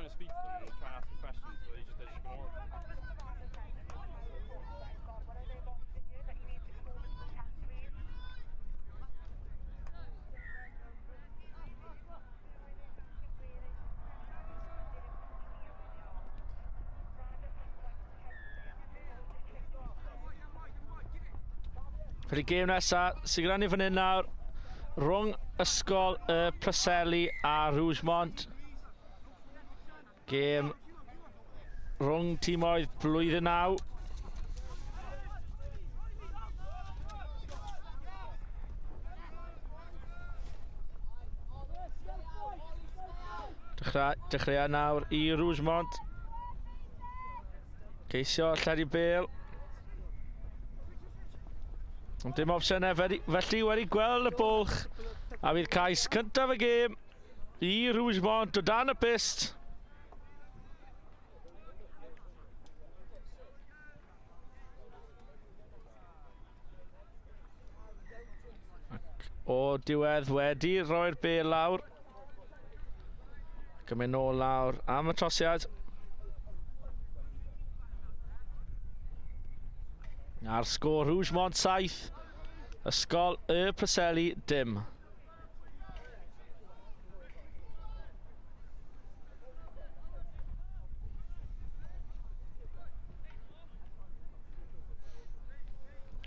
trying to speak to them and trying to ask them questions, but they just, they just ignore them. Felly gêm nesaf sy'n gyda ni fan hyn nawr rhwng Ysgol y Preseli a Rougemont. Gêm rhwng tîmoedd blwyddyn 9. Dechrau, dechreuad nawr i Rougemont. Ceisio lledu bel. Ond dim opsiynau, felly wedi gweld y bwlch. A fydd cais cyntaf y gêm i Rougemont o dan y pyst. Ac o diwedd wedi rhoi'r bel lawr. Ac yn mynd nôl lawr am y trosiad. A'r sgôr Rougemont 7, Ysgol y Preseli dim.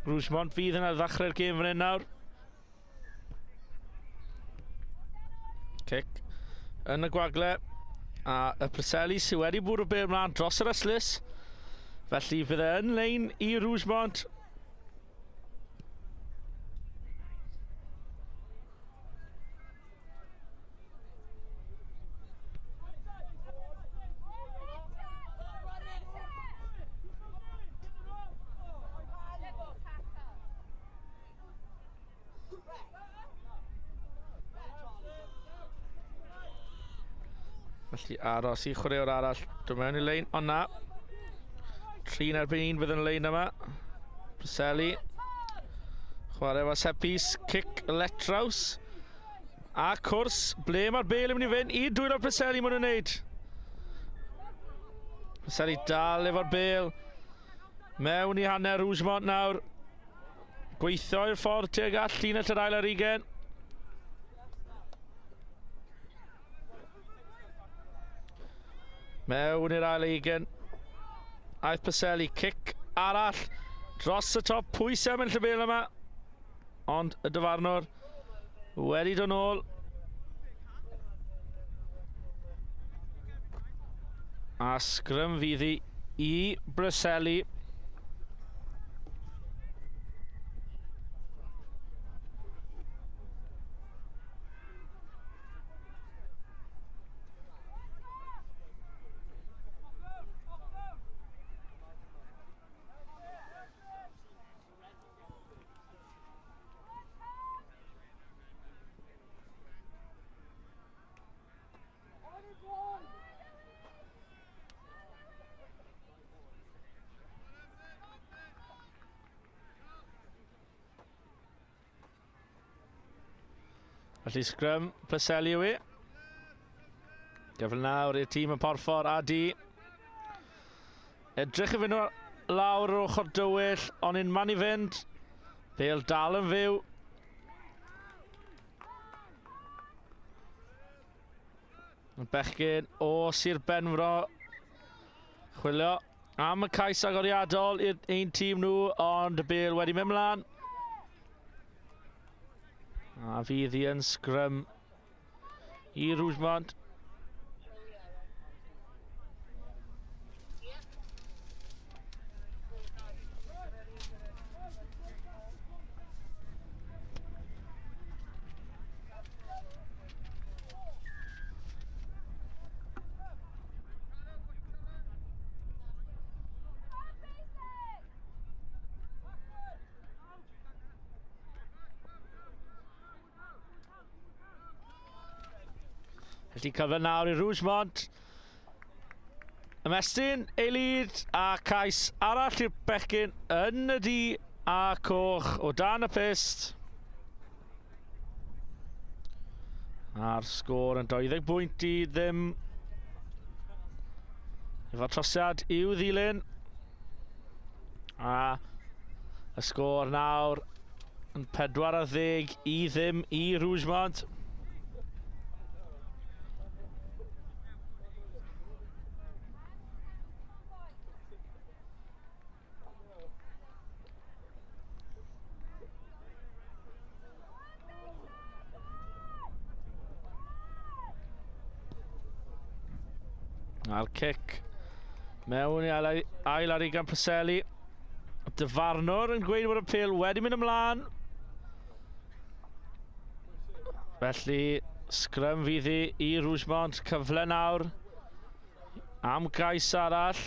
Rougemont fydd yn ailddechrau'r gêm fan hyn nawr. Cic yn y gwagle. A y Preseli sydd wedi bwrw bêl mlaen dros yr ystlys. Felly fydd e yn lein i Rougemont. Felly aros i chwaraewr arall dod mewn i lein, ond na. Trin erbyn un fydd yn y lein yma. Preseli. Chwarae efo set piece, cic letraws. A cwrs, ble mae'r bel yn mynd i fynd? I dwylo'r Preseli maen nhw'n neud. Preseli dal efo'r bel. Mewn i hanner Rougemont nawr. Gweithio i'r ffordd tuag at llinell yr ail ar ugen. Mewn i'r ail ugen. Aeth Pyseli, cic arall dros y top. Pwy sy'n mynd llybel yma? Ond y dyfarnwr wedi dod nôl. A sgrym fydd hi i Bryseli. Felly sgrym Preseli yw i. Gyfle nawr i'r tîm yn Porffor a di. Edrych i fynd lawr yr ochr dywyll, ond un man i fynd. Bale dal yn fyw. Bechgyn o Sir Benfro chwilio am y cais agoriadol i'r ein tîm nhw, ond y bel wedi mynd mlaen. A fydd hi yn sgrym i Rougemont. Felly cyfle nawr i Rougemont. Ymestyn ei lid a cais arall i'r bechgyn yn y du a coch o dan y pyst. A'r sgôr yn 20 bwynt i ddim. Efo trosiad i'w ddilyn. A y sgôr nawr yn 40 i ddim i Rougemont. A'r cic mewn i ail, ail ar ugain Preseli. Dyfarnwr yn gweud bod y pil wedi mynd ymlaen. Felly, sgrym fydd i i Rougemont. Cyfle nawr am gais arall.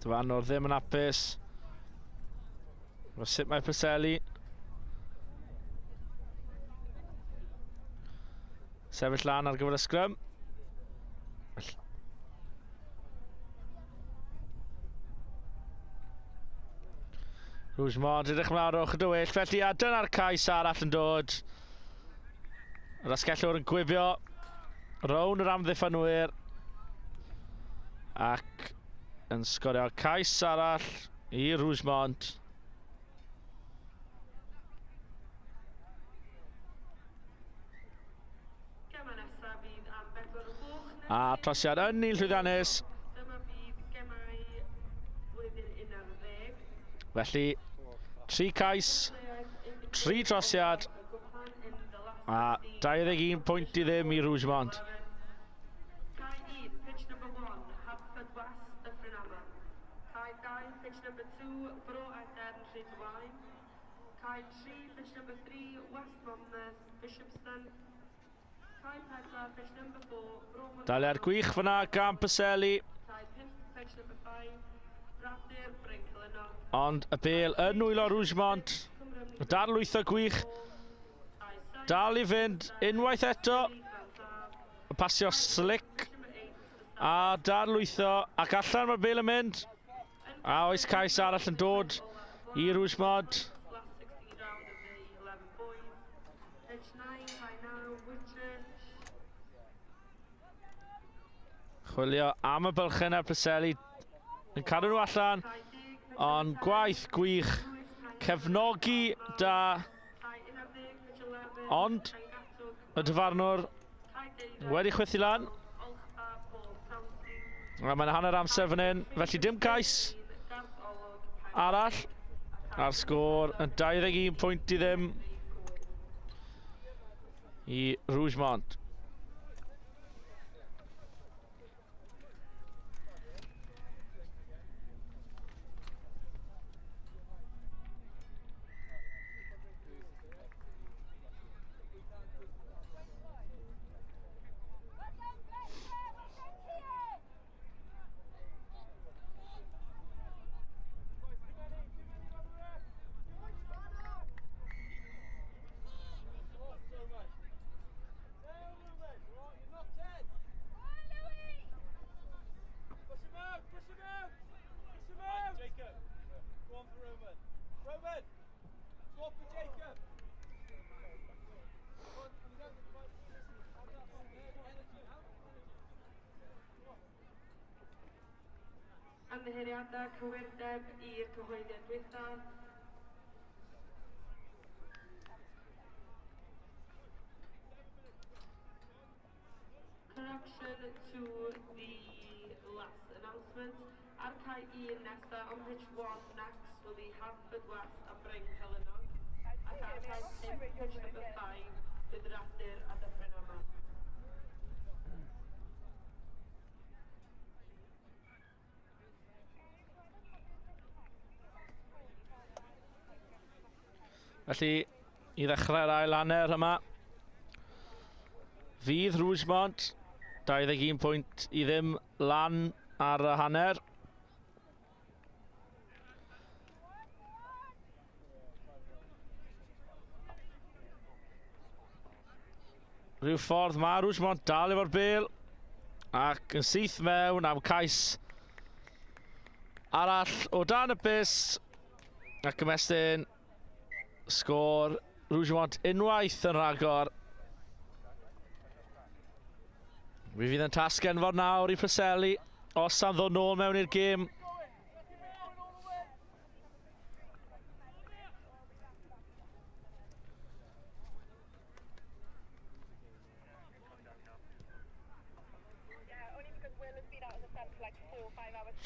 Dyfarnwr ddim yn hapus. Efo sut mae Preseli. Sefyll lan ar gyfer y sgrym. Rougemont, edrych mlaen o'r ochr dywyll. Felly, a dyna'r cais arall yn dod. Yr asgellwr yn gwibio rown yr amddiffynwyr ac yn sgorio cais arall i Rougemont. A trosiad yn un llwyddiannus. Felly, tri cais, tri trosiad, a 21 pwynt i ddim i Rougemont. Cae 3, pitch number 3, West Monmouth, Bishopston. Cae 4, pitch number 4, Bro Morgannwg. Daliad gwych fyna gan Pyseli. Cae 5, pitch number 5, Radyr, Bryncelynnog. Ond y bel yn nwylo Rougemont. Darlwytho gwych. Dal i fynd unwaith eto. Y pasio slick. A darlwytho. Ac allan mae'r bel yn mynd. A oes cais arall yn dod i Rougemont? Chwilio am y bylchen ar Preseli. Yn cadw nhw allan, ond gwaith gwych. Cefnogi da. Ond y dyfarnwr wedi chwythu lan. A mae'n hanner amser fan hyn, felly dim cais arall. A'r sgôr yn 21 pwynt i ddim i Rougemont. Ymddiheuriadau cywirdeb i'r cyhoeddiad dwythaf. Correction to the last announcement. Ar cae 1 nesa, on pitch 1 next will be Haverford West a Bryn Celynog. Ac ar cae 5, pitch number 5, bydd Radyr a Dyffryn Aman. Felly, i ddechrau'r ail hanner yma, fydd Rougemont 21 pwynt i ddim lan ar y hanner. Rhyw ffordd mae Rougemont dal efo'r bel. Ac yn syth mewn am cais arall o dan y bus ac ymestyn sgôr Rougemont unwaith yn rhagor. Mi fydd yn tasg enfawr nawr i Preseli os am ddod nôl mewn i'r gêm.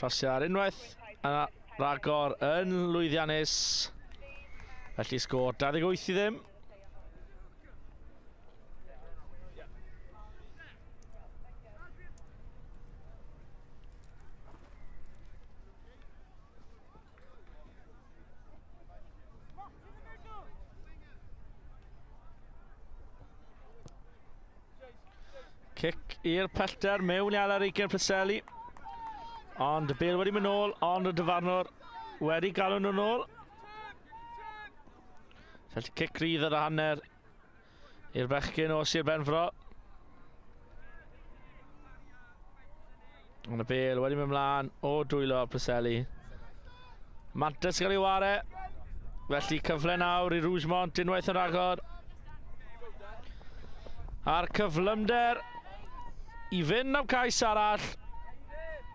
Trosiad unwaith a ragor yn lwyddiannus. Felly sgôr 28 i ddim. Cic i'r pellter mewn i Alar Eigen Preseli. Ond y bel wedi mynd nôl, ond y dyfarnwr wedi galw nhw nôl. Felly cic rydd ar y hanner i'r bechgyn o Sir Benfro. Ond y bel wedi mynd mlaen o dwylo Preseli. Mantes gael ei ware. Felly cyfle nawr i Rougemont unwaith yn rhagor. A'r cyflymder i fynd am cais arall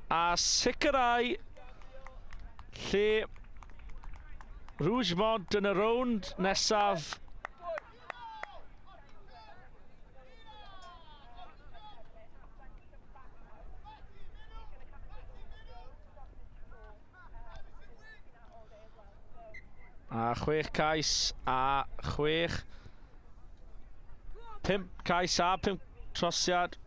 a sicrhau lle Rougemont yn y rownd nesaf. A chwech cais a chwech. Pump cais a pump trosiad.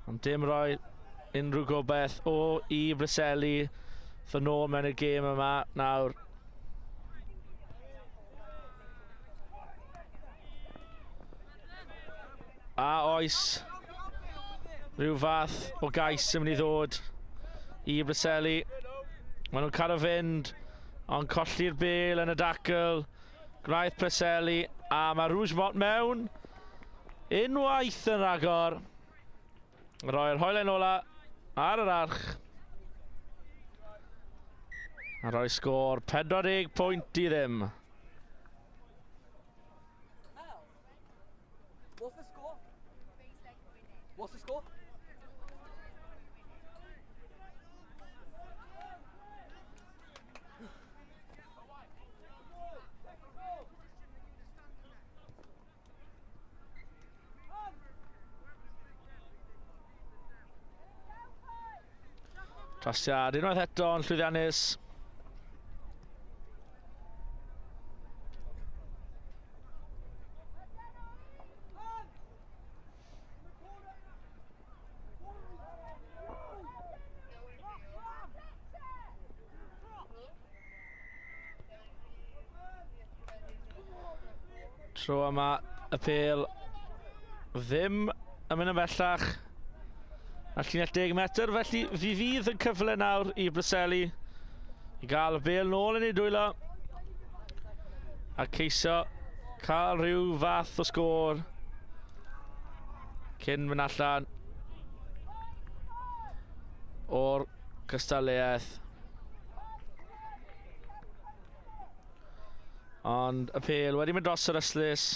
Ond dim rhoi unrhyw gobeith o i Breseli fy nôl mewn y gêm yma nawr. A oes rhyw fath o gais yn mynd i ddod i Breseli. Maen nhw'n cael fynd, ond colli'r bel yn y dacl. Gwnaeth Preseli a mae Rougemont mewn unwaith yn rhagor. Roi'r hoelen ola ar yr arch. A rhoi sgôr 40 pwynt i ddim. What's the score? What's the score? Trosiad unwaith eto yn llwyddiannus. Tro yma y pêl ddim yn mynd yn bellach a llinell 10 metr, felly fi fydd yn cyfle nawr i Bryseli i gael y bêl nôl yn ei dwylo a ceisio cael rhyw fath o sgôr cyn mynd allan o'r cystadleuaeth. Ond y pêl wedi mynd dros yr ystlys.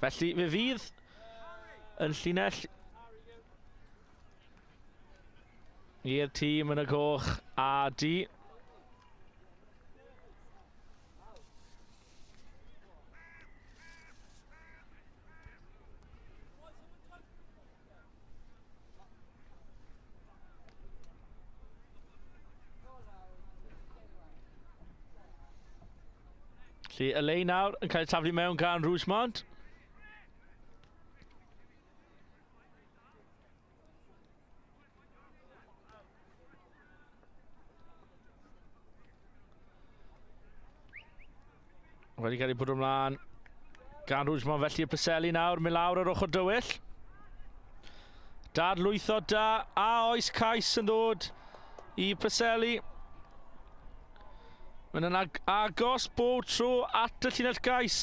Felly fe fydd yn llinell i'r tîm yn y coch a du. Felly, y lein nawr yn cael ei taflu mewn gan Rougemont. Wedi cael ei bwrw ymlaen gan Rwsmon, felly y Preseli nawr, mynd lawr ar ochr dywyll. Dadlwytho da, a oes cais yn dod i Preseli. Mae'n yn ag agos bob tro at y llinell gais.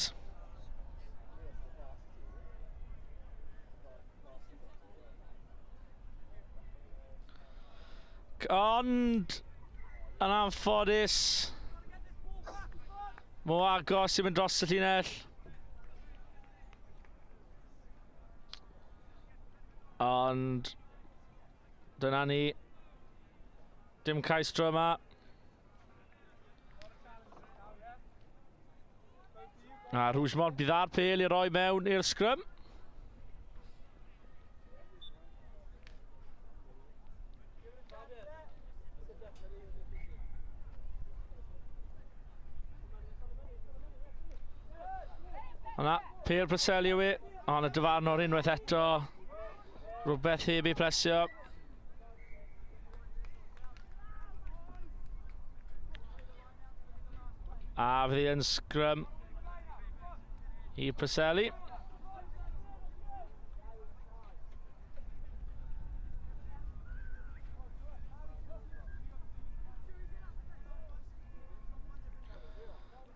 Ond, yn anffodus, mor agos i mynd dros y llinell. Ond, dyna ni. Dim cais tro yma. A Rougemont bydd ar pel i roi mewn i'r sgrym. Yna, Pierre Preseli yw e. Ond y dyfarnwr unwaith eto. Rhywbeth heb ei plesio. A fydd hi'n sgrym i Preseli.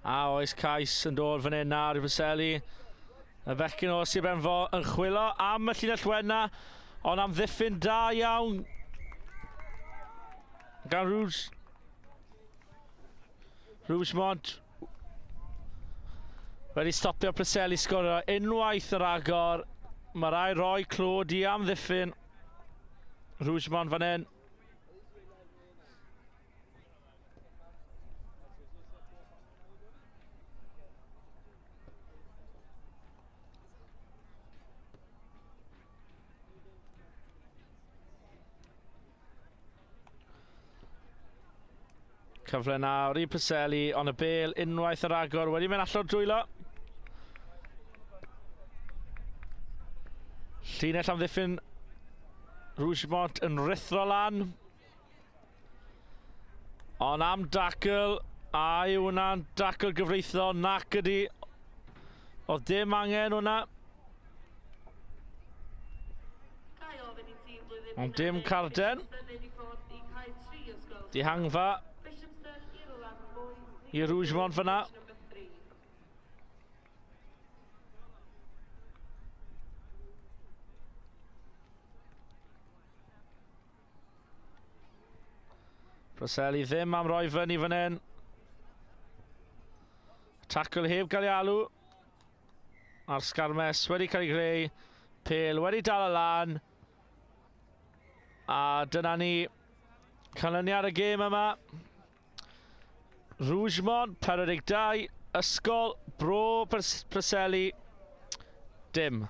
A oes cais yn dod fan hyn nawr i Preseli. Y bechgyn o Sir Benfro yn chwilo am y llinell wenna, ond am ddiffyn da iawn gan Rwys. Rougemont wedi stopio Preseli sgorio unwaith yn rhagor. Mae rai roi clod i amddiffyn Rougemont fan hyn. Cyfle nawr i Preseli, ond y bel unwaith yr agor wedi mynd allan o'r dwylo. Llinell amddiffyn Rougemont yn rhuthro lan. Ond am dacl, a yw hwnna'n dacl gyfreithlon? Nac ydi. Oedd dim angen hwnna. Ond dim carden. Dihangfa i Rougemont fyna. Preseli ddim am roi fyny fan hyn. Tackle heb gael ei alw. A'r sgarmes wedi cael ei greu. Pel wedi dal y lan. A dyna ni canlyniad y gêm yma. Rougemont 42, Ysgol Bro Preseli dim.